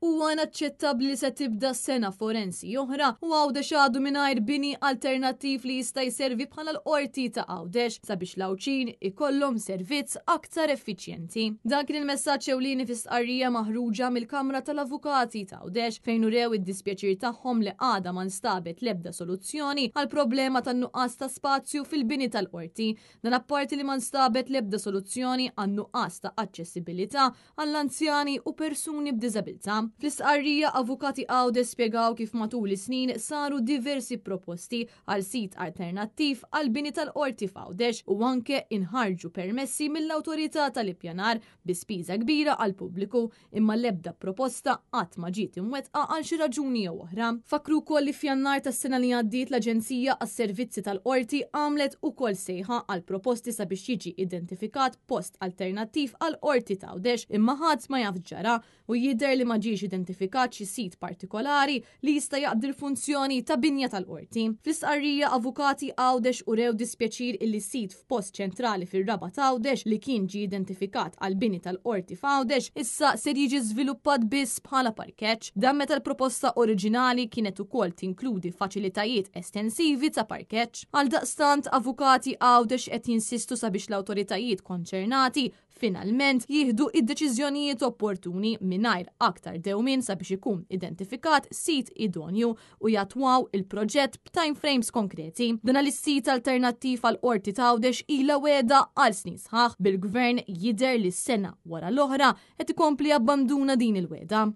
Huwa inaċċettabbli li se tibda sena forensi oħra u Għawdex għadu mingħajr bini alternattiv li jista' jservi bħala l-Qorti ta' Għawdex sabiex l-Għawdxin ikollhom servizz aktar effiċjenti. Dan kien il-messaġġ ewlieni fi stqarrija maħruġa mill-Kamra tal-Avukati ta' Għawdex fejn urew id-dispjaċir tagħhom li għadha ma nstabet l-ebda soluzzjoni għall-problema tan-nuqqas ta' spazju fil-bini tal-Qorti. Dan apparti li ma nstabet l-ebda soluzzjoni għan-nuqqas ta' aċċessibilità għall-anzjani u persuni b'diżabilità. Fl-istqarrija, Avukati Għawdex spjegaw kif matul is-snin saru diversi proposti għal sit alternattiv għall-bini tal-Qorti f'Għawdex u anke inħarġu permessi mill-Awtorità tal-Ippjanar bi spiża kbira għall-pubbliku imma l-ebda proposta qatt ma ġiet imwettqa għal xi raġuni jew oħra. Fakkru wkoll li f'Jannar tas-sena li għaddiet l-Aġenzija għas-Servizzi tal-Qorti għamlet ukoll sejħa għal proposti sabiex jiġi identifikat post alternattiv għall-Qorti t'Għawdex imma ħadd ma jaf x'ġara u jidher li ma ġiex identifikat xi sit partikolari li jista' jaqdi l-funzjoni ta' binja tal-Qorti. Fl-istqarrija avukati Għawdex urew dispjaċir illi sit f'post ċentrali fir-Rabat Għawdex li kien ġie identifikat għall-bini tal-Qorti f'Għawdex issa ser jiġi żviluppat biss bħala parkeġġ. Dan meta l-proposta oriġinali kienet ukoll tinkludi faċilitajiet estensivi ta' parkeġġ. Għaldaqstant, avukati Għawdex qed jinsistu sabiex l-awtoritajiet konċernati finalment jieħdu id-deċiżjonijiet opportuni mingħajr aktar dewmien sabiex ikun identifikat sit idonju u jattwaw il-proġett b'timeframes konkreti. Dan għaliex sit alternattiv għal Qorti t'Għawdex ilha wegħda għal snin sħaħ, bil-Gvern jidher li sena wara l-oħra qed ikompli jabbanduna din il-wegħda.